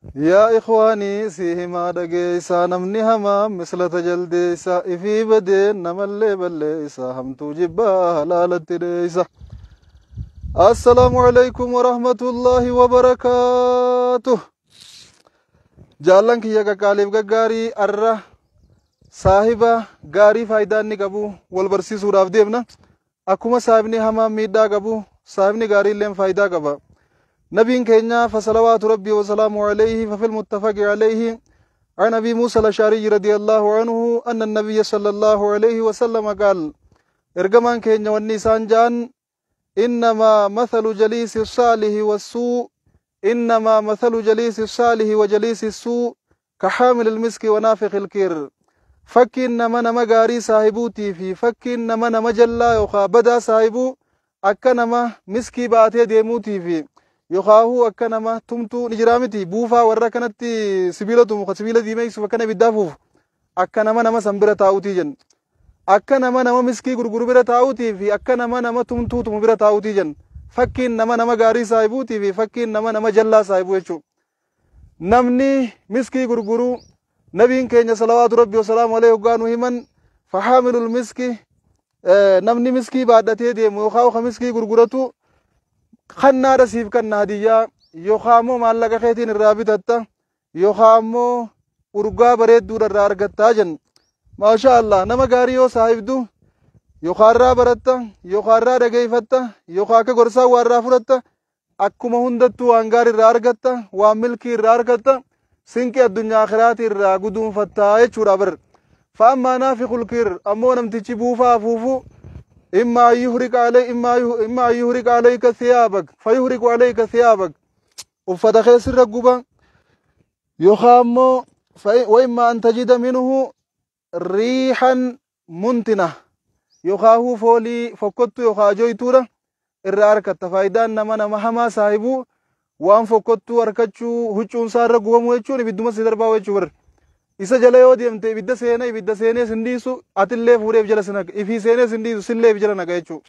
Yaa ikhwaanii si himaa dhageeysaa, namni hamaa mislata jaldeeysa, ifii badeen namallee balleeysa, hamtuu jibbaa halaalatti dheeysa. Assalaamu alaykum warahmatullaahi wabarakaatuh. Jaallan kiyya qaqqaaliif gaggaarii, arra saahiba gaarii faayidaa inni qabu wal barsiisuudhaaf deemna. Akkuma saahibni hamaan miidhaa qabu, saahibni gaariilleen faayidaa qaba. Nabiin keenya fasalawaatu rabbii wasalaamu alayhi fafil muttafaqi alayhi عن أبي موسى الأشعري رضي الله عنه أن النبي صلى الله عليه وسلم قال، إرجمان كينيا والنيسان جان: إنما مثل جليس الصالح والسوء، إنما مثل جليس الصالح وجليس السوء كحامل المسك ونافخ الكير. Fakkiin nama nama gaarii saahibuutii fi fakkiin nama nama jallaa yookaan badaa saahibuu akka nama miskii baatee deemuutii fi yookaahuu akka nama tumtuu ni jiraa miti, buufaa warra kanatti sibiila tumu, sibiila diimeessuuf akkana ibiddaa fuufu, akka nama nama san bira taa'uutii jenna. Akka nama nama miskii gurguru bira taa'uutii fi akka nama nama tumtuu tumu bira taa'uutii jenna. Fakkiin nama nama gaarii saahibuutii fi fakkiin nama nama jallaa saahibuu jechuudha. Namni miskii gurguru, nabiin keenya salawaatu rabbi wasalaamu alayhi hoggaa nu himan, fahaamilul miski, namni miskii baadhatee deemu yookaan ka miskii gurguratu kannaadha siif kanna hadiyyaa, yookaan immoo maallaqa keetiin irraa bitatta, yookaan immoo urgaa bareedduudha irraa argattaa jenna. Maasha Allah, nama gaarii yoo saahibdu yookaan irraa baratta, yookaan irraa dhageeffatta, yookaan akka gorsaa waa irraa fudhatta, akkuma hundattuu waan gaarii irraa argatta, waan milkii irraa argatta, sinqii addunyaa akiraatii irraa guduunfattaa jechuudha bar. Fa'ammaa naafiqul kiir, ammoo namtichi buufaa afuufu, imma yuhriqa alay imma yuhriqa alayka thiyaabak fayuhriqu alayka thiyaabak, uffata keessirra guba, yookaan immoo wa imma an tajida minhu riixan muntina, yookaan foolii fokkottu yookaan ajoytuudha irraa argatta. Faayidaan nama nama hamaa saahibuu waan fokkottuu harkachuu, huccuun isaa irra gubamu jechuun ibidduma si darbaa jechuu bar. Isa jala yoo deemte ibidda seena, ibidda seenee sin dhiisu, atillee fuudhee jala sin naqa, ifii seenee sin dhiisu, sillee jala naqa jechuu.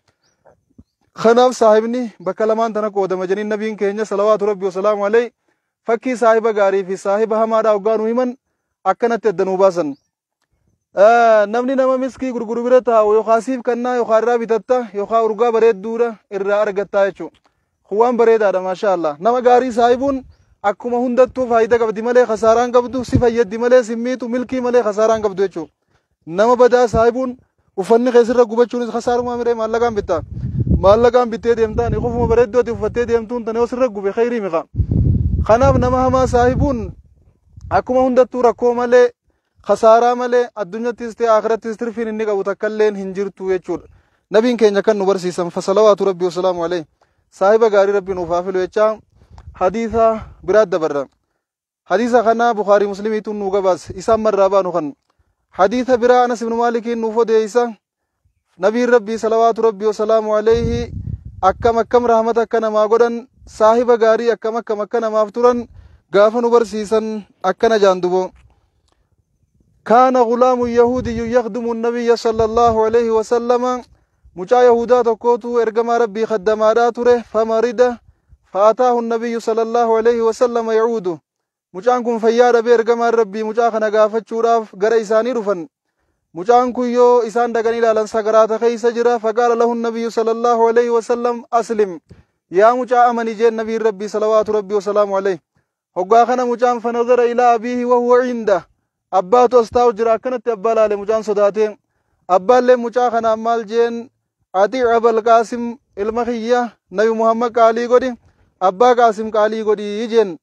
Kanaaf saahibni bakka lamaan tana qoodama jeniin nabiin keenya salawaatu rabbi wasalaamu alayhi. Fakkii saahiba gaarii fi saahiba hamaadhaa hoggaa nu himan akkanatti adda nuu baasan. Namni nama miskii gurguru bira taa'u yookaan siif kannaa, yookaan irraa bitatta, yookaan urgaa bareedduudha irraa argattaa jechuudha. Waan bareedaadha, maasha Allah. Nama gaarii saahibuun akkuma hundattuu faayidaa qabdi malee kasaaraan qabdu, si fayyaddi malee si miitu, milkii malee kasaaraan qabdu jechuudha. Nama badaa saahibuun uffanni keessirra gubachuunis kasaarumaa miree, maallaqaan bittaa. Maallaqaan bittee deemtaan qofuma bareedduu ati uffattee deemtuun tana yoo sirra gube khayrii miqa. Kanaaf nama hamaa saahibuun akkuma hundattuu rakkoo malee, kasaaraa malee, addunyattis ta'e akhirattis tirfiin inni qabu takkalleen hin jirtu jechuudha. Nabiin keenya kan nu barsiisan fasalawaatu rabbi wasalaamu alayhi. Saahiba gaarii rabbi nuuf haa filu jechaa hadiisa biraat dabarra. Hadiisa kana Bukhaarii Muslimiitu nu gabaase, isaan marraa baanu kan. Hadiisa biraa Anas ibn Maalikiin nuuf odeessa. Nabiin rabbii salawaatu rabbi wasalaamu alayhi akkam akkam rahmata akka namaa godhan, saahiba gaarii akkam akkam akka namaaf turan gaafa nu barsiisan akkana jaandubo. كان غلام يهودي يخدم النبي صلى الله عليه وسلم، mucaa Yahudaa tokkootu ergamaa rabbii kaddamaadhaa ture. فمرض فأتاه النبي صلى الله عليه وسلم يعوده. Mucaan kun fayyaa dhabee ergamaan rabbii mucaa kana gaafachuudhaaf gara isaanii dhufan. Mucaan kun yoo isaan dhaqanii ilaalan sakaraata keessa jira. فقال له النبي صلى الله عليه وسلم: أسلم, yaa mucaa amani jeen nabiin rabbii salawaatu rabbii wasalaamu alayhi. Hoggaa kana mucaan فنظر إلى أبيه وهو عنده, abbaatu as taa'u jira, akkanatti abbaa laale mucaan sodaatee. Abbaallee mucaa kanaan maal jeen? أطع أبا القاسم, ilma kiyya nabi Muhammad qaalii godhi, abbaa Qaasim qaalii godhi jeen.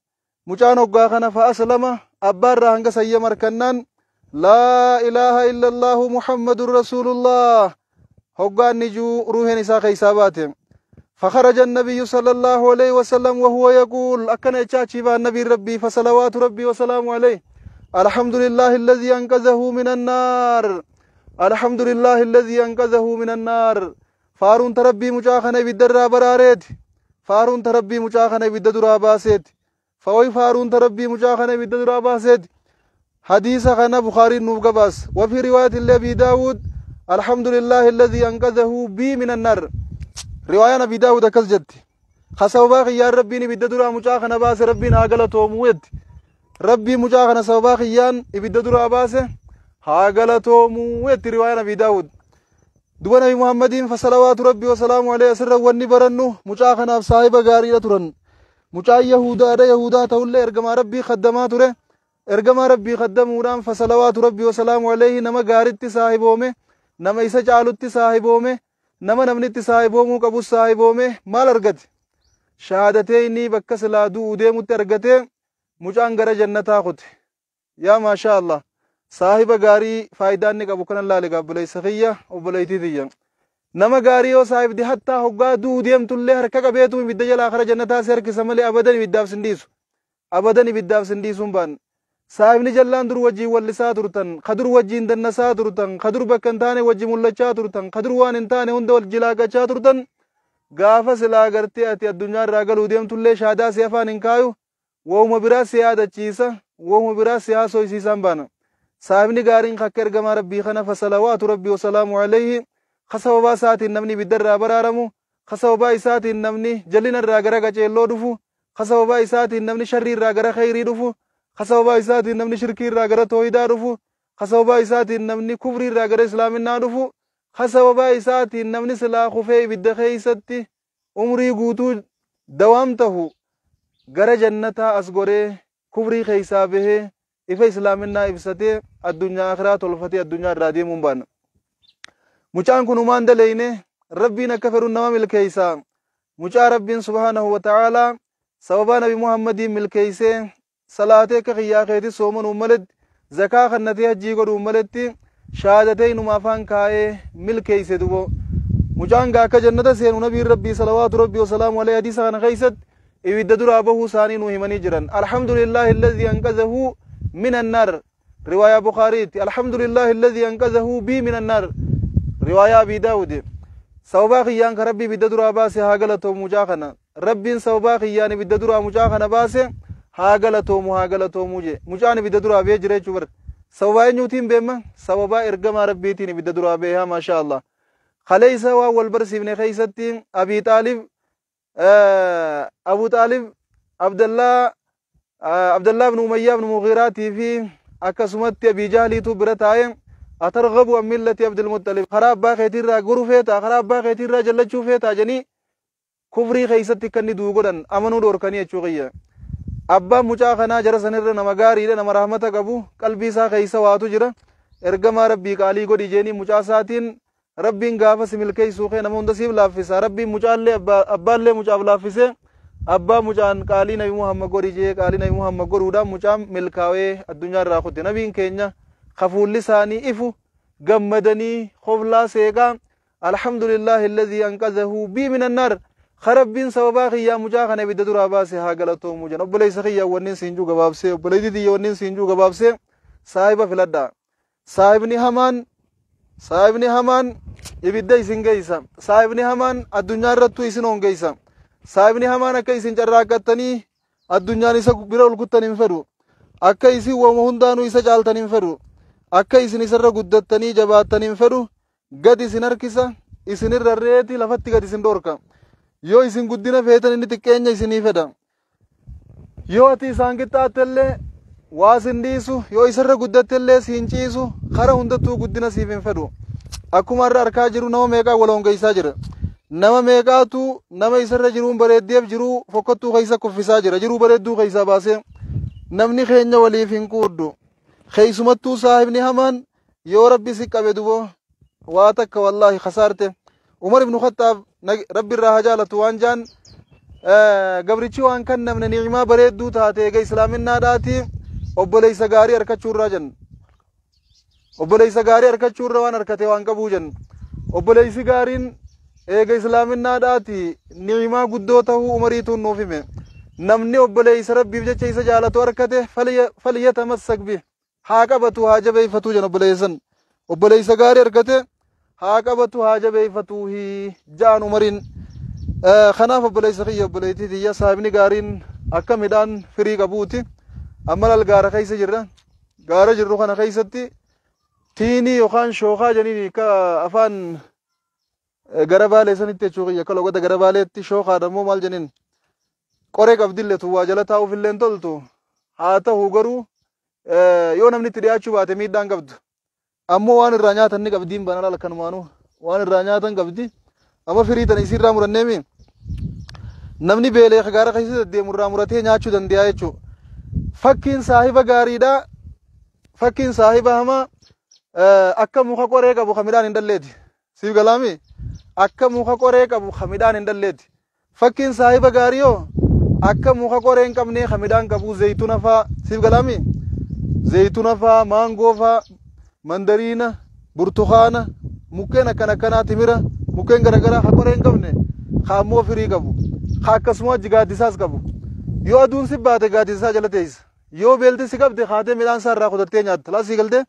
Mucaan hoggaa kana فأسلم, abbaarraa hanga sayyama harkannaan لا إله إلا الله محمد رسول الله hoggaan ni juu ruuheen isaa keeysaa baate. فخرج النبي صلى الله عليه وسلم وهو يقول، أكن إتشاتشي النبي ربي فصلوات ربي وسلامه عليه: الحمد لله الذي أنقذه من النار، الحمد لله الذي أنقذه من النار. Faaruun rabbii mucaa kana ibiddarraa baraareeti. Faaruun rabbii mucaa kana ibidda duraa baaseeti. Fawai faaruun rabbii mucaa kana ibidda duraa baaseeti. Hadiisa kana Bukaariin nuuf gabaas. وفي رواية لأبي داود: الحمد لله الذي أنقذه بي من النار. Riwaayaan Abi Daawud akkas jetti. Kasababaa kiyyaan rabbiin ibidda duraa mucaa kana baase rabbiin haa galatoomu jetti. Rabbii mucaa kana sababaa kiyyaan ibidda duraa baase haa galatoomuu jetti riwaayaan Abii Daawud. Duba Nabi Muhammadiin fasalawaatu Rabbii wasalaamu alayhi asirra wanni barannu mucaa kanaaf saahiba gaariidha turan. Mucaan Yahudaadha, Yahudaa ta'ullee ergamaa Rabbii khaddamaa ture. Ergamaa Rabbii khaddamuudhaan fasalawaatu Rabbii wasalaamu alayhi nama gaaritti saahiboome, nama isa caalutti saahiboome, nama namni itti saahiboomuu qabus saahiboome. Maal argate? Shahaadateenii bakka silaa du'uu deemutti argate, mucaan gara jannataa kute. Yaa maashaa Allah. Saahiba gaarii faayidaa inni qabu kanan laale gaabboleessa kiyya, obboleettii tiyya. Nama gaarii yoo saahibdi hattaa hoggaa du'uu deemtullee harka qabeetu ibidda jalaa kara jannataa si harkisa malee abadan ibiddaaf sin dhiisu. Abadan ibiddaaf sin dhiisuun baan. Saahibni jallaan dur wajjiin wallisaa turtan, ka dur wajjiin dannasaa turtan, ka dur bakka hin taane wajji mul'achaa turtan, ka dur waan hin taane hunda wal jilaaqachaa turtan, gaafa silaa gartee ati addunyaa irraa galuu deemtullee shaadaa si afaan hin kaayu, wahuma biraa si yaadachiisa, wahuma biraa si haasoysiisaan baana. Saahibni gaariin akka ergamaa Rabbii kana fasalawaatu Rabbii wasalaamu alayhi, ka sababaa isaatiin namni ibidda irraa baraaramu, ka sababaa isaatiin namni jallina irraa gara qaceelloo dhufu, ka sababaa isaatiin namni sharrii irraa gara khayrii dhufu, ka sababaa isaatiin namni shirkii irraa gara toohidaa dhufu, ka sababaa isaatiin namni kufrii irraa gara islaaminaa dhufu, ka sababaa isaatiin namni silaa kufee ibidda keeysatti umrii guutuu dawaam tahu gara jannataa as goree kufrii keeysaa bahee ifa islaaminaa ibsatee addunyaa akhiraa tolfatee addunyaa irraa deemuun baana. Mucaan kun humaan daleyne, Rabbiin akka fedhuun nama milkeeysa. Mucaa Rabbiin subhaanahu wa ta'aalaa sababaa Nabi Muhammadiin milkeeysee salaatee akka kiyyaa keetii soomanuun maletti, zakaa kannatee hajjii godhuun maletti, shahaadatee inuma afaan kaa'ee milkeeyse dubo. Mucaan gaa akka jannata seenu Nabiin Rabbii salawaatu Rabbii wasalaamu alayhi hadiisa kana keeysatti ibidda duraa bahuu isaanii nu himanii jiran. Alhamdulillahi alladhi anqazahu min annaar. Riwaayaa Bukhaariitti alhamdulillahi alladhi anqazahu bii min annaar. Riwaayaa Abii Daawud. Sababaa kiyyaan ka Rabbii ibidda duraa baase haa galatoomu mucaa kana. Rabbiin sababaa kiyyaan ibidda duraa mucaa kana baase haa galatoomu, haa galatoomu je. Mucaan ibidda duraa bee jira jechuu bar. Sababaa eenyuutiin beema? Sababaa ergamaa Rabbiitiin ibidda duraa bee haa maashaa Allah. Kaleessa waan wal barsiifne keessatti Abii Xaalib, Abu Xaalib Abdallaa ibn Umayyaa ibn Mughiiraatii fi akkasumatti Abii Jahliitu bira taa'e, atarghabu an millati Abdul Muttalib, karaa abbaa keetiirraa goruu feetaa, karaa abbaa keetiirraa jallachuu feetaa jedhanii kufrii keessatti akka inni du'u godhan, amanuu dhorkanii jechuu kiyya. Abbaan mucaa kanaa jara sanirra nama gaariidha, nama rahmata qabu, qalbii isaa keessa waatu jira. Ergamaa Rabbii qaalii godhi jeenii mucaa isaatiin Rabbiin gaafa si milkeessuu kee nama hunda siif laaffisa. Rabbiin mucaallee abbaallee mucaaf laaffisee abbaa mucaan qaalii Nabi Muhammad godhi jee qaalii Nabi Muhammad godhuudhaan mucaan milkaa'ee addunyaa irraa kutte. Nabiin keenya kafuulli isaanii ifu gammadanii koflaa seeqaa alhamdulillahi alladhi anqazahu bii min annaar, ka Rabbiin sababaa kiyyaa mucaa kana ibidda duraa baase haa galatoomu jedhan. Obboleessa kiyya wannin siin juu gabaabsee, obboleettii tiyya wannin siin juu gabaabsee, saahiba filadhaa. Saahibni hamaan, saahibni hamaan ibidda isin geessa. Saahibni hamaan addunyaa irrattuu isin hongeessa. Saahibni hamaan akka isin carraaqqattanii addunyaan isa bira ol kuttan hin fedhu. Akka isin wama hundaanuu isa caaltan hin fedhu. Akka isin isarra guddattanii jabaattan hin fedhu. Gad isin harkisa, isinirra reeti lafatti gad isin dhorka. Yoo isin guddina feetan inni xiqqeenya isinii fedha. Yoo ati isaan qixxaattellee waa sin dhiisu, yoo isarra guddattellee siin ciisu, kara hundattuu guddina siif hin fedhu. Akkuma har'a arkaa jiru nama meeqaa wal hongeessaa jira. Nama meeqaatu nama isarra jiruun bareeddeef jiruu fokkottuu keessa kuffisaa jira. Jiruu bareedduu keessaa baasee namni keenya waliif hin quuddu. Keessumattuu saahibni hamaan yoo Rabbi si qabe duboo waa takka wallaahi kasaarte. Umar ibn Khattaab Rabbi irraa haa jaalatu waan jaan, gabrichi waan kan namne ni'imaa bareedduu taate eega islaaminaadhaati obboleessa gaarii harkachuu irraa jenna. Obboleessa gaarii harkachuu irra waan harkate waan qabuu jenna. Obboleessi gaariin eega islaaminaadhaati ni'imaa guddoo tahuu Umariituun nuuf hime. Namni obboleessa Rabbiif jecha isa jaalatu harkate falyatamassak bih, haa qabatu haa jabeeffatu jenna obboleessan. Obboleessa gaarii argate haa qabatu haa jabeeffatu ja'an Umariin. Kanaaf obboleessa kiyya, obboleettii tiyya, saahibni gaariin akka midhaan firii qabuuti. Amma lal gaara keessa jirra. Gaara jirru kana keessatti tiinii yookaan shookaa janiin akka afaan gara baalee sanitti jechuu kiyya, akka loqoda gara baaleetti shookaadha immoo maal janiin, qoree qabdillee tuwwaa jala taa'uuf illee hin toltu. Haa ta'u garuu yoo namni itti dhiyaachuu baate miidhaan qabdu. Ammoo waan irraa nyaatan ni qabdiin bana laala kanumaanuu waan irraa nyaatan qabdi. Amma firii tana isiirraa muranneemi namni beelee gaara keessa deddeemu irraa muratee nyaachuu danda'a jechuudha. Fakkiin saahiba gaariidha. Fakkiin saahiba hamaa akka muka qoree qabu kan midhaan hin dhalleeti. Siif galaami? Akka muka qoree qabu kan midhaan hin dhalleeti. Fakkiin saahiba gaarii hoo akka muka qoree hin qabnee kan midhaan qabu zayituna faa siif galaami? Zayituna faa, maangoo faa, mandariina, burtukaana, mukkeen akkan akkanaa timira, mukkeen garaagaraa kan qoree hin qabne kan ammoo firii qabu. Kan akkasuma wajji gaaddisaas qabu. Yoo aduun si baate gaaddisaa jala teessa. Yoo beelti si qabde kaatee midhaan isaa irraa kutattee nyaatta. Laa sii galtee?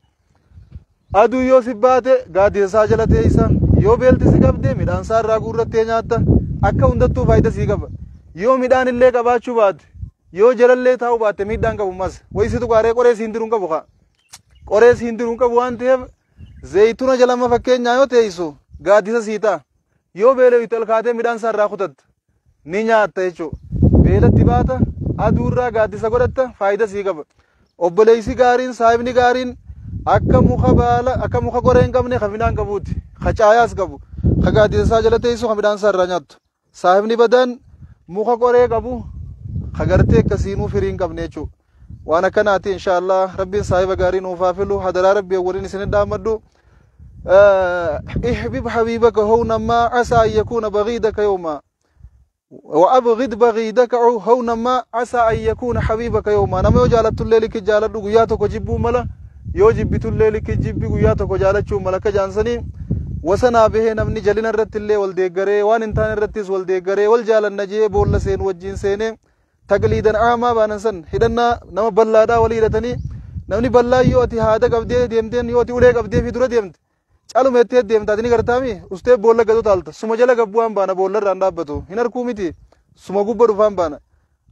Aduu yoo si baate gaaddisa isaa jala teessa. Yoo beelti si qabde midhaan isaa irraa guurrattee nyaatta. Akka hundattuu faayidaa sii qaba. Yoo midhaan illee qabaachuu baate, yoo jalallee taa'uu baatte miidhaan qabu mas. Wayi situ qaaree qoree siin diruun qabu kaa. Qoree siin diruun qabu waan ta'eef zayituna jalama fakkeenyaa yoo teessu gaaddisa sii ta'a. Yoo beela'u ol kaatee midhaan isaa irraa kutatta. Ni nyaatta jechuudha. Beelatti baata, aduurraa gaaddisa godhatta, faayidaa sii qaba. Obboleessi gaariin, saahibni gaariin akka muka baala, akka muka qoree hin qabne kan midhaan qabuuti. Ka caayaas qabu. Ka gaaddisa isaa jala teessu kan midhaan isaa irraa nyaattu. Saahibni badaan muka qoree qabu ka gartee akkasiinuu firii hin qabne jechuudha. Waan akkanaati inshaallah rabbiin saahiba gaarii nuuf haa filu hadaraa rabbii waliin isin dhaammadhu. احبب حبيبك هونا ما عسى أن يكون بغيضك يوما وأبغض بغيضك هونا ما عسى أن يكون حبيبك يوما. نما يو جالت الليل كي جالت غياتك جيبو ملا يو جبت الليل كي جيبي غياتك جالتشو ملك جانسني وسنا به نمني جلنا الرت اللي والديغري وان انتان الرتس والديغري والجال النجي بول سين وجين سين تقليدا عاما بانسن هدنا نما بلادا وليدتني نمني بلا يو اتي هذا قبدي ديمتين يو اتي اولي قبدي في دور ديمت caaluma itti deemta ati ni gartaami ustee boolla gadu taalta suma jala gabbu'aan baana boolla irraan dhaabbatu hin harkuu miti suma gubba dhufaan baana.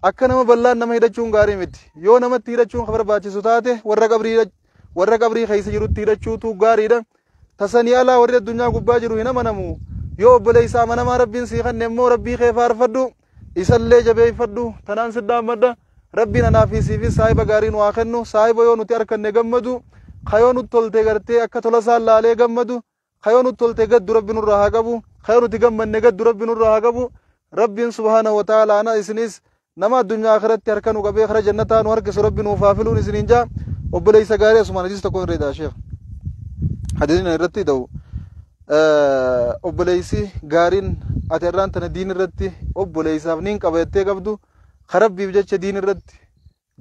Akka nama bal'aan nama hidhachuun gaarii miti. Yoo namatti hidhachuun kan barbaachisu taate warra qabrii keessa jirutti hidhachuutu gaariidha. Tasanii alaa warri addunyaa gubbaa jiru hin amanamu. Yoo obboleessa amanamaa rabbiin sii kenne immoo rabbii kee faarfadhu isallee jabeeffadhu tanaan si dhaammadha. Rabbiin anaa fi siifis saahiba gaarii nu haa kennu. Saahiba yoo nuti harkanne gammadu kayoo nutti tolte gartee akka tola isaan laalee gammadu kayoo nutti tolte gaddu rabbi nurraa haa qabu kayoo nuti gammanne gaddu rabbi nurraa haa qabu. Rabbiin subhaanahu wa ta'ala ana isinis nama addunyaa akhiratti harka nu qabee kara jannataa nu harkisu rabbi nuuf haa filuun isiniin jaa. Obboleessa gaarii asumaan hadiis tokko irra daa sheekh hadiisni irratti ta'u obboleessi gaariin ati irraan tana diin irratti obboleessaaf niin qaba jettee qabdu ka rabbiif jecha diin irratti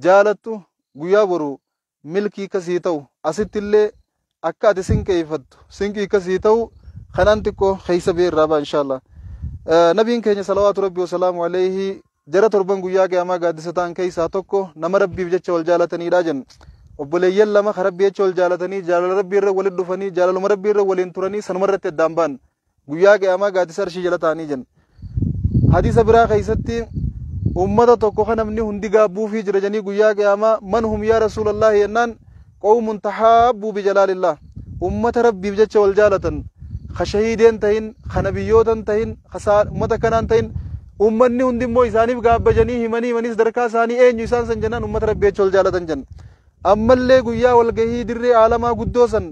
jaalattu guyyaa boru milkii kasii ta'u asitti illee akka ati sinqeeffattu sinqii kasii ta'u kanaan xiqqoo keessa bee irraa ba'a inshaallah. Nabiin keenya salawaatu rabbi wasalaamu alayhi jara torban guyyaa qiyaamaa gaaddisa ta'an keessaa tokko nama rabbiif jecha wal jaalataniidha jenna. Obboleeyyan lama ka rabbii jecha wal jaalatanii jaalala rabbii irra walitti dhufanii jaalaluma rabbii irra waliin turanii sanuma irratti addaan ba'an guyyaa qiyaamaa gaaddisa arshii jala ta'anii jenna. Hadiisa biraa keessatti ummata tokko kan namni hundi gaabbuufii jira jedhanii guyyaa qiyaamaa man hum yaa rasuulallahi jennaan qawmun tahaabuu bijalaalillah ummata rabbiif jecha wal jaalatan ka shahiideen tahin ka nabiyyootan tahin ka ummata kanaan tahin ummanni hundi immoo isaaniif gaabbajanii himanii himanii sadarkaa isaanii eenyu isaan san jennaan ummata rabbii jecha wal jaalatan jenna. Ammallee guyyaa walgahii dirree aalamaa guddoo san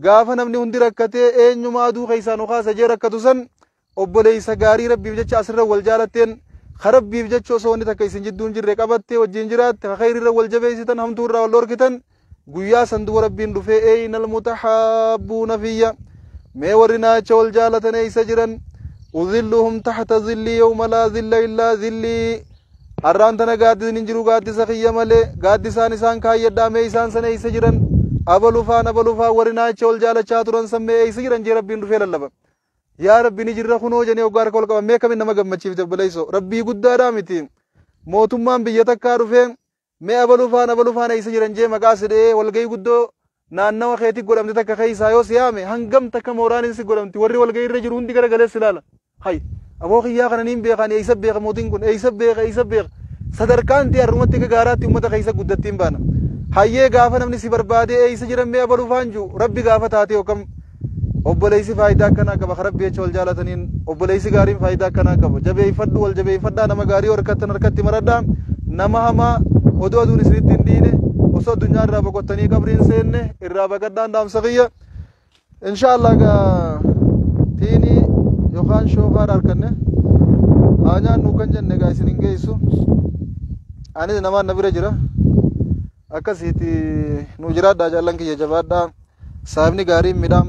gaafa namni hundi rakkatee eenyuma aduu keessaa nu kaasa jee rakkatu san obboleessa gaarii rabbiif jecha asirra wal jaalatteen ka rabbiif jecha osoo wanni takka isin jidduu hin jirre qabattee wajjin jiraatte ka khayriirra wal jabeessitan hamtuu irraa wal dhorkitan guyyaa san duba rabbiin dhufee eeynal mutahaabbuuna fiyya mee warri naacha wal jaalatan eeysa jiran udhilluhum taxta zillii yawma laa zilla illaa zillii har'aan tana gaaddisni hin jiru gaaddisa kiyya malee gaaddisaan isaan kaayyadhaa mee isaan sana eeysa jiran abalufaan abalufaan warri naacha wal jaalachaa turan san mee eeysa jiran jee rabbiin dhufee lallaba. Yaa rabbi ni jirra kunoo jennee hoggaa harka ol qaban mee kamiin nama gammachiifte obboleessoo rabbii guddaadhaa miti mootummaan biyya takkaa dhufee mee abalufaan abalufaan eeysa jiran jee maqaa si dha'ee walgahii guddoo naannawa keetii godhamte takka keessaa yoo si yaame hangam takka mooraan si godhamti warri walgahii irra jiru hundi garagalee si ilaala. Hay aboo kiyyaa kana niin beekan eeysa beeka mootiin kun eeysa beeka eeysa beeka sadarkaan ta'e har'umatti akka gaaraatti uummata keessa guddattiin baana. Hayyee gaafa namni si barbaadee eeysa jiran mee abalufaan jiru rabbi gaafa taate yookaan obboleessi faayidaa akkanaa qaba rabbi jecha wal jaalataniin obboleessi gaariin faayidaa akkanaa qaba jabeeffadhu wal jabeeffadhaa nama gaarii harkattan harkatti maradhaa nama hamaa Odoo aduun isinitti hin dhiine, osoo addunyaa irraa boqottanii qabriin seenne irraa baqadhaan dhaamsa kiyya. Inshaallah gaa tiinii yookaan shoofaadha harkanne haa nyaannu kan jenne gaa isin hin geessu. Anis namaan na bira jira. Akkasiiti nu jiraadhaa jaallan kiyya, jabaadhaa. Saahibni gaariin midhaan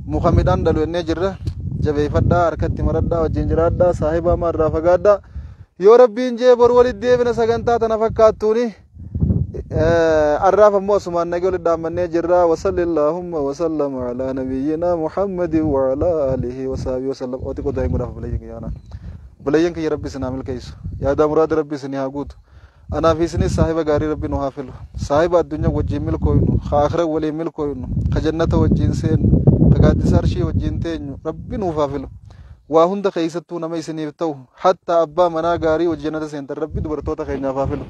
muka midhaan dhalu jennee jirra. Jabeeffadhaa, harkatti maradhaa, wajjin jiraadhaa, saahiba hamaa irraa fagaadhaa. Yoo Rabbiin jee boru walitti deebina sagantaa tana fakkaattuuni. Arraaf ammoo asumaan nagee walitti dhaammannee jirra. وصل اللهم وسلم على نبينا محمد وعلى آله وصحبه وسلم. Oti qodaa hin godhaaf obboleeyyan kiyya kanaan. Obboleeyyan kiyya, Rabbi isin haa milkeessu. Yaada muraada Rabbi isin haa guutu. Anaaf isinis saahiba gaarii Rabbi nu haa filu. Saahiba addunyaa wajjin milkooynu, ka akhira waliin milkooynu, ka jannata wajjin seenu, ka gaaddisa arshii wajjin teenyu Rabbi nuuf haa filu. Waa hunda keessattuu nama isiniif ta'u, hatta abbaa manaa gaarii wajjin jannata seentan Rabbi dubartoota keenyaaf haa filu.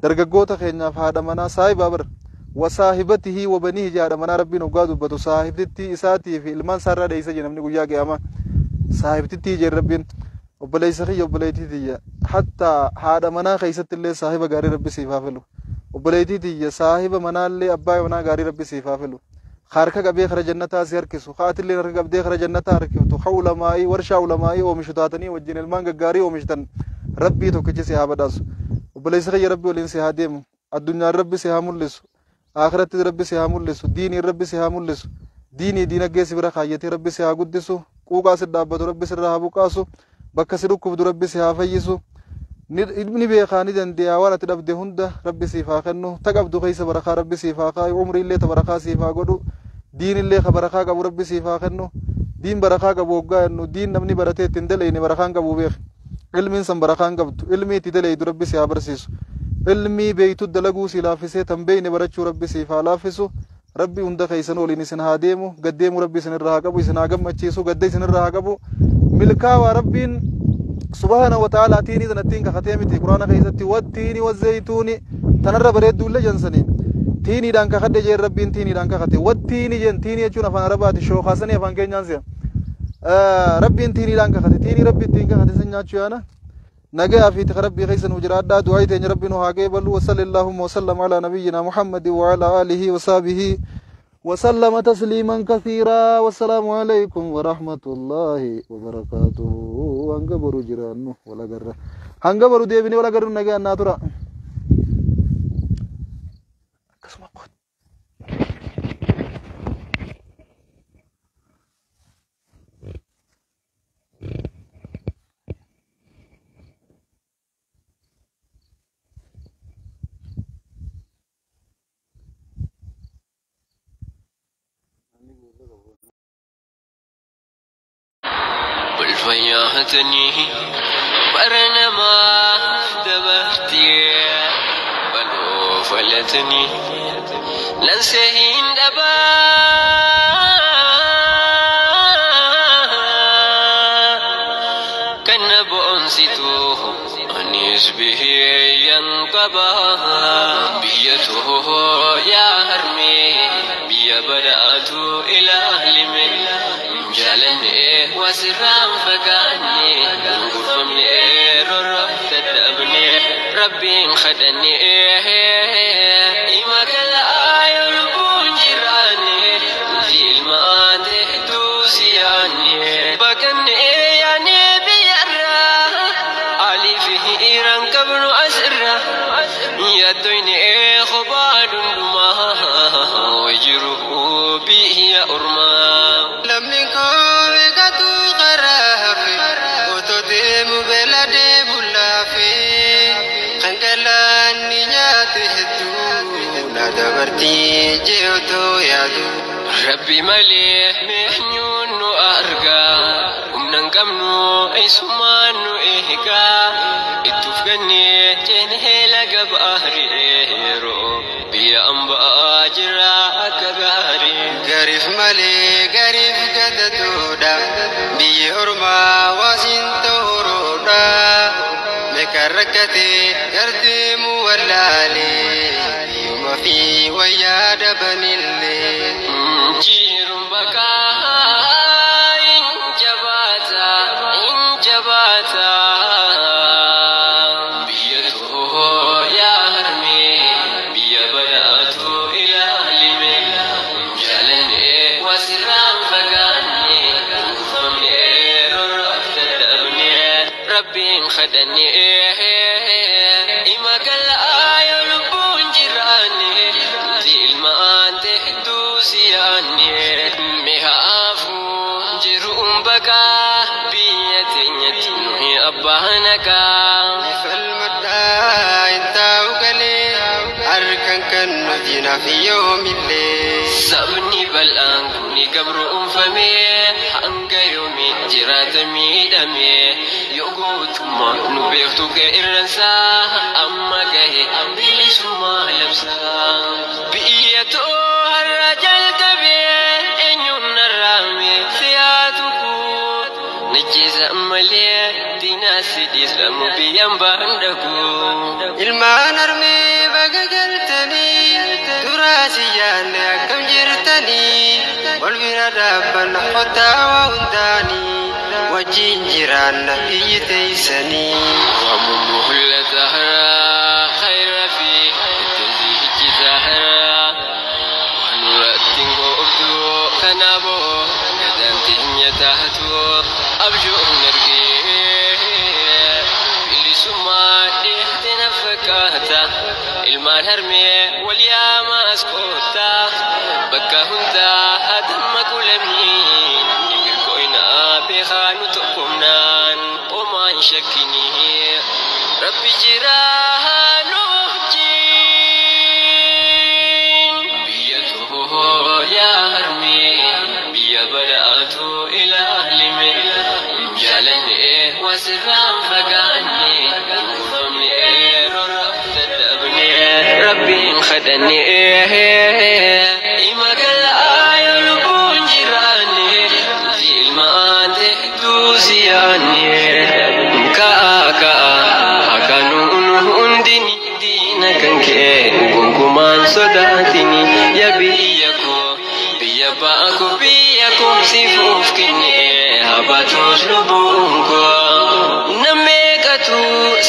Dargaggoota keenyaaf haadha manaa saahibaa bara. وصاحبته وبنيه haadha manaa Rabbiin hoggaa dubbatu saahibtittii isaatii fi ilmaan isaarraa dheeysa jee namni guyyaa qiyaamaa. Saahibtittii jee Rabbiin. Obboleessa kiyya, obboleettii tiyya, hatta haadha manaa keessatti illee saahiba gaarii Rabbi siif haa filu. Obboleettii tiyya, saahiba manaallee abbaa manaa gaarii Rabbi siif haa filu. Harka qabee kara jannataa si harkisu, haatillee harka qabdee kara jannataa harkiftu, ka ulamaa'ii warshaa ulamaa'ii oomishu taatanii wajjin ilmaan gaggaarii oomishtan Rabbii tokkichi si haa badhaasu. Obboleessa kiyya, Rabbi waliin si haa deemu. Addunyaan Rabbi si haa mul'isu. Akhiratti Rabbi si haa mul'isu. Diiniin Rabbi si haa mul'isu. Diinii diinagdee si bira kaayyatee Rabbi si haa guddisu. Quuqaa si dhaabbatu Rabbi sirraa haa buqaasu. Bakka si dhukkubdu Rabbi si haa fayyisu. Ni beekaa, ni dandeeyaa, waan ati dhabde hunda Rabbi siif haa kennu. Ta qabdu keessa barakaa Rabbi siif haa kaayu. Umriillee ta barakaa siif haa godhu. Diinillee ka barakaa qabu Rabbi siif haa kennu. Diin barakaa qabu hoggaa jennu, diin namni baratee ittiin daleyne barakaan qabu beek. Ilmiin san barakaan qabdu. Ilmii itti daleydu Rabbi si haa barsiisu. Ilmii beeytu dalaguu si laaffisee tan beeyne barachuu Rabbi siif haa laaffisu. Rabbi hunda keessan waliin isin haa deemu. Gaddeemuu Rabbi isin irraa haa qabu, isin haa gammachiisu, gadda isin irraa haa qabu. Milkaawaa. Rabbiin سبحانه وتعالى tiinii tanattiin kakatee miti Quraana keessatti? والتين والزيتون tanarra bareedduullee jansanii tiiniidhaan kakadhe jeen. Rabbiin tiiniidhaan kakate. والتين jeen. Tiinii jechuun afaan Arabaati, shookaasanii afaan keenyaan si'a. Rabbiin tiiniidhaan kakate. Tiinii Rabbi ittiin kakate san nyaachuu yaana. Nagayaa fi tika Rabbii keessa nu jiraadhaa. Du'aa teenya Rabbi nu haa qeebalu. وصل اللهم وسلم على نبينا محمد وعلى آله وصحبه وسلم تسليما كثيرا. والسلام عليكم ورحمة الله وبركاته. Hanga boru jiraannu wala garra, hanga boru deebinee wala garru, nagaa naa tura. Akkasuma qoot. Bulfayaatanii bara namaa dabartee baloo falatanii lansee hin dhabaa kan na boonsitu anis biyyan qaba, biyya too yaa harmee, biyya badhaatu ilaalime jaalanne wasirraan fagaanne gurfamne rorro dadhabne Rabbiin kadhanne ima kalaa lubbuun jiraanne nuti ilmaan hedduu siyaanne baqanne yaanne biyyarraa alii fi hiiraan qabnu asirra yaaddoyne kophaa dundumaa jiru biyya ormaa. Lamni koo beekatu karaa hafe, otoo deemu beela deemu laafe, kan galaanni nyaate hedduu na dabartii jee otoo yaadu. Rabbi malee meenyuun nu argaa? Humna hin qabnu, eessumaan nu eegaa? Ittuuf gannee ceenee laga baarii yeroo biyya ambaa jira akka gaarii. Gariif malee gariif gadatuudha, biyyi ormaa waasiin tooroodha. Meeqa rakkatee gardeemu wallaalee, biyyuma fi wayyaa dhabanillee. Jiruun bakkaa hin jabaata, hin jabaata. Biyya too Laannu diinaaf yoomillee. Sabni bal'aan kuni gabroonfamee hanga yoomii jiraata miidhamee yoo gootummaa nu beektu qeerransaa amma gahe bilisummaa labsaa. Biyya too har'a jalqabee eenyuun narraame siyaatu kuu najjeesa malee diinaa sidhiis lamu biyyaan baandhagu. Ilmaan armee baga galtanii duraa si yaanne akkam jirtanii wal bira dhaabbanna kottaa waa hundaanii wajjin jiraanna biyyi teessanii. ومهلة زهرا خير في التزهج زهرا ونرتن أبدو كنابو كدنتين يتهتو أبجو نرجي بلسما دهتنا فكاتا ilmaan harmee wal yaama as koottaa bakka hundaa hadamma qulamii ni milkooynaa beekaa nu tokkomnaan homaan shakkinii rabbi jiraa nu wajjin. Biyya too yaa harmee biyya badhaatu ilaalime jaalanne wasirraan fagaanne gurfamne roroof dadhabne rabbiin kadhanne ima galaa lubbuun jiraanne ilmaan duusiyaanne ka'a ka'a akkanuun hundini diina kan kee gonkumaan sodaatini yaa biyya koo biyya baako biyya koo sifuuf kenne habaatus lubbuun koo nammeeqatu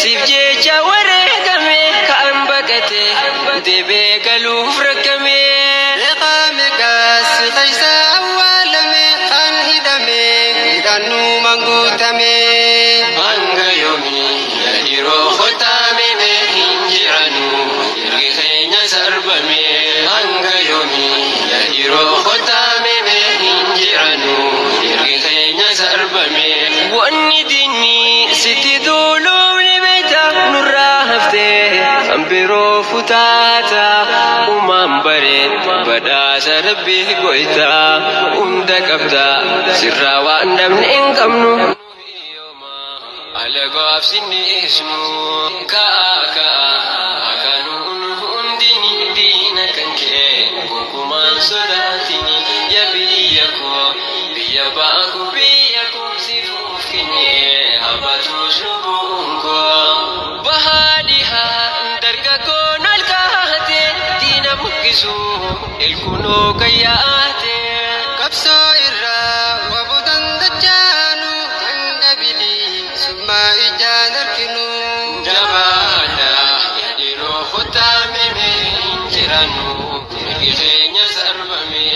siif jecha wareegame ka'an baqate deebee galuuf rakkame. Meeqaa meeqaas keessa awwaalame kan hidhame hidhannumaan guutame. Hanga yoomii yeroo kotaameme hin jiranu ergi keenya sarbame. Hanga yoomii yeroo kotaameme hin jiranu ergi keenya sarbame. Wanni diinni sitti duuluun beekta nurraa haftee kan biroo futaata uumaan bareen badhaasa rabbii goytaa hunda qabda sirraa waan dhabne hin qabnu. Alagaaf sinni isnu ka'a ka'a akkanuun hundini diina kan kee gonkumaan sodaatini yaa biyya koo biyya baako biyya koo sifuuf kenne habaatus lubbuun koo. Bahaa dhihaa dargaggoon ol kaate diina buqqisu ilkunoo kayyaate. Qabsoo irraa wabuutan dachaanu hanga bilisummaa ijaan arginu. Jabaadha yeroo kutaameme hin jirannu mirgi keenya sarbame.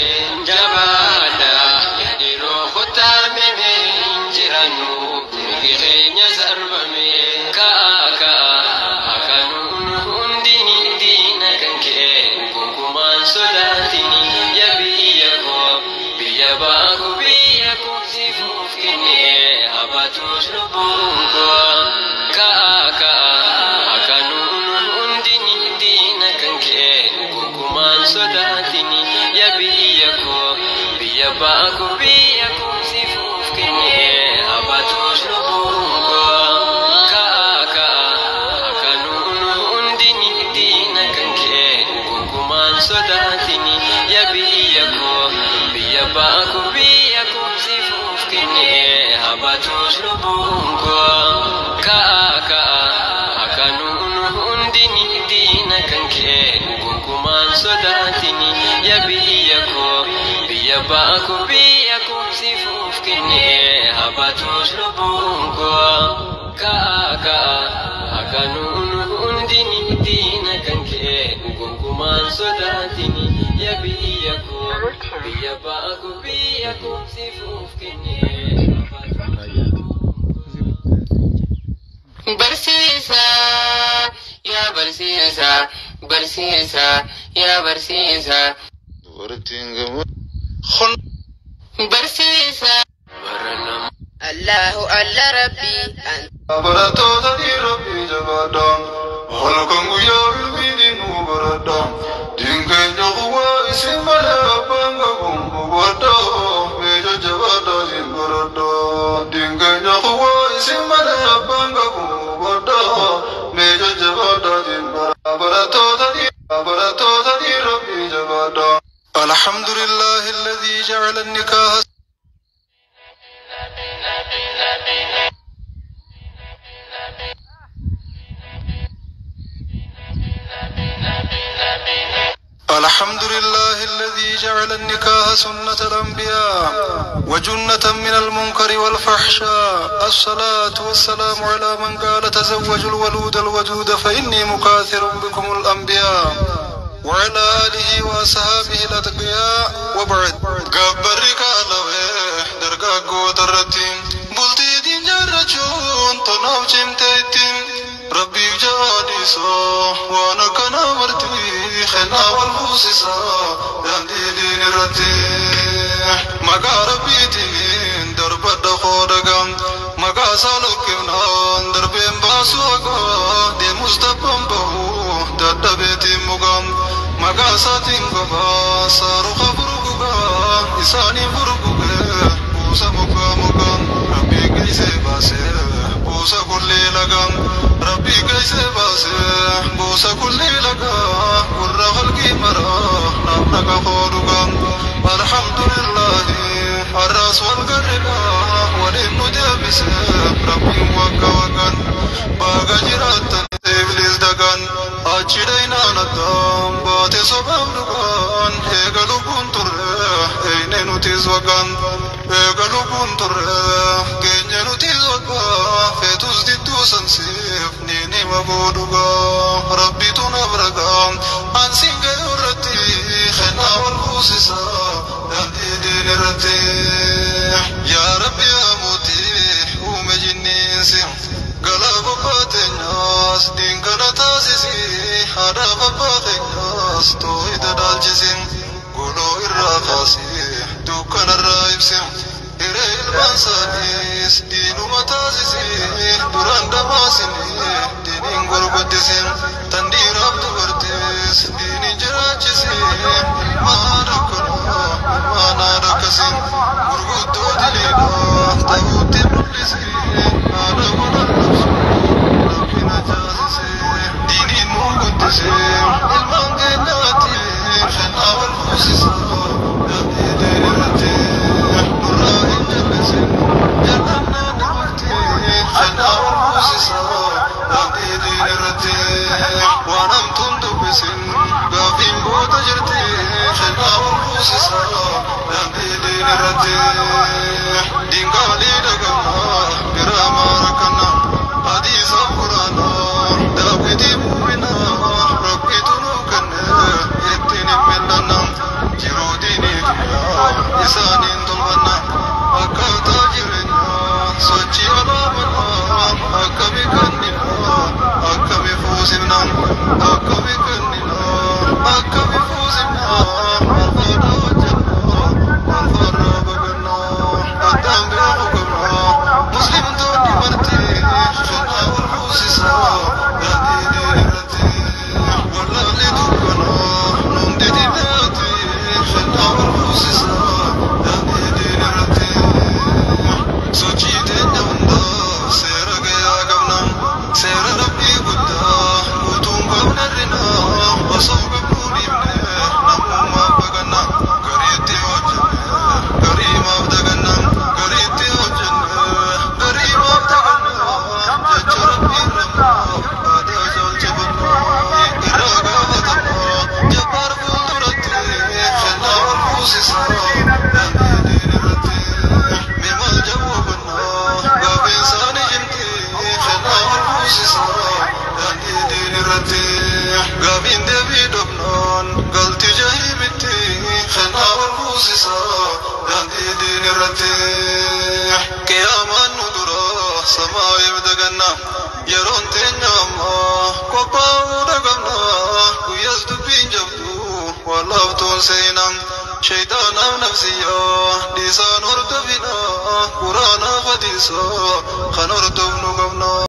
Jabaadha yeroo kutaameme hin jirannu mirgi keenya sarbame. Ka'a ka'a akkanuun hundini diina kan kee gonkumaan sodaatini yaa biyya koo biyya baako biyya koo sifuuf kenne habaatus lubbuun koo. Ka'a ka'a akkanuun hundini diina kan kee gonkumaan sodaatini yaa biyya koo biyya baako biyya koo sifuuf kenne habaatus lubbuun koo. Ka'a ka'a akkanuun hundini diina kan kee gonkumaan sodaatini yaa biyya koo biyya baako biyya koo sifuuf kenne habaatus lubbuun koo. Ka'a ka'a akkanuun hundini diina kan kee gonkumaan sodaatini yaa biyya koo biyya baako biyya koo sifuuf kenne habaatus lubbuun koo. Ka'a ka'a akkanuun hundini diina kan kee gonkumaan sodaatini yaa biyya koo biyya baako biyya koo sifuuf kenne habaatus lubbuun koo. Barsiisaa yaa barsiisaa barsiisaa yaa barsiisaa Dubartiin gamoo. barsiisaa. Barana Allahu Allah Rabbi an Barattoota dhiirota jabaadhaan halkan guyyaa ilmiin nu baradhaan. Simala abbaan qabu bodda mee jajjabaadha barattoota barattoota rabbii jabaadha. الحمد لله الذي جعل النكاح الحمد لله الذي جعل النكاح سنة الأنبياء وجنة من المنكر والفحشاء. الصلاة والسلام على من قال تزوجوا الولود الودود فإني مكاثر بكم الأنبياء وعلى آله وأصحابه الأتقياء وبعد. قبرك لوه درقاقو ترتين بلتي دين جرچون تناف چمتيتين ربي جاديسو وانا كنا مرتي خنا والفوسسا داندي دين رتي مقا ربيتين درب دخودغم مقا سالوكمنان دربين باسوغا دي مستبم بهو ددبيتي مغام مقا ساتين غبا سارو خبرغا إساني فرغا بوسا مغا مغا ربي كيسه باسه بوسا كل لغم ربي كيسه باسه بوسا كل لغا قر خلقي مرا نمنك خورغا. الحمد لله الراس والقرقا والابن دابس ربي وقا وقا باقا جراتا إبليس دقان أجرينا ندام باتي صباب دقان إيقالو كنتر إينينو تيزوغان إيقالو كنتر كينينو تيزوغا فيتوز ديتو سنسيف نيني مبودوغا ربي تنبرغا أنسين غيورتي خنا والفوسسا داندي دين رتي. يا ربي يا موتي ومجنينسي قلب باتناس دين كنا تاسسي هذا باتناس توحيد دالجسين قولوا الراقاسي دوكان الرايبسي إري المنسانيس دينو متاسسي دران دماسني دينين غربتسين تندير عبد برتس ديني جراجسي ما ركنا ما ناركسين غرغدو دلينا تاوتي ملسي أنا ونرسو ربنا جاسسي ديني نوغدسي المانجناتي خنا والفوسسا ديني نورا إنجلسي جننا نورتي خنا والفوسسا ديني رتي ونمتم دبسين غافين بوتا جرتي خنا والفوسسا ديني رتي دينغالي دغنا براما ركنا حديث قرانا داويدي مؤمنا ربي تنوكنا اتني ملنا جيرو ديني إسانين تلمنا أكاتا جرنا سوچي علامنا أكمي كننا أكمي فوزمنا أكمي كننا أكمي فوزمنا الفرا وجنا الفرا بقنا أدام بحكمنا مسلم توني مرتي خنا والحوسسا دادي ديرتي ولا لدكنا نمدي ديناتي خنا والحوسسا دادي ديرتي سوچي تنوندا سير گیا گمنا سير ربي قدا وتوم قبنا رنا وصوب بنوني نمو بغنا قريتي وجن قريم ابدغنا قريتي وجن قريم ابدغنا جج ربي رمنا هذا زول جبنا إراغا فتنا جبار فولدرتي خنا والفوسسا دينرتي مما جوابنا قابل ساني جمتي خنا والفوسسا دينرتي قابين دبي دبنان قلتي جهيمتي خنا والفوسسا دينرتي قياما ندرا سما يبدغنا يرون تنياما قباو دغنا ويز دبين جبدو والله سينا شيطان نفسيا لسان هردفنا قرانا حديثا خنردفن قبنا.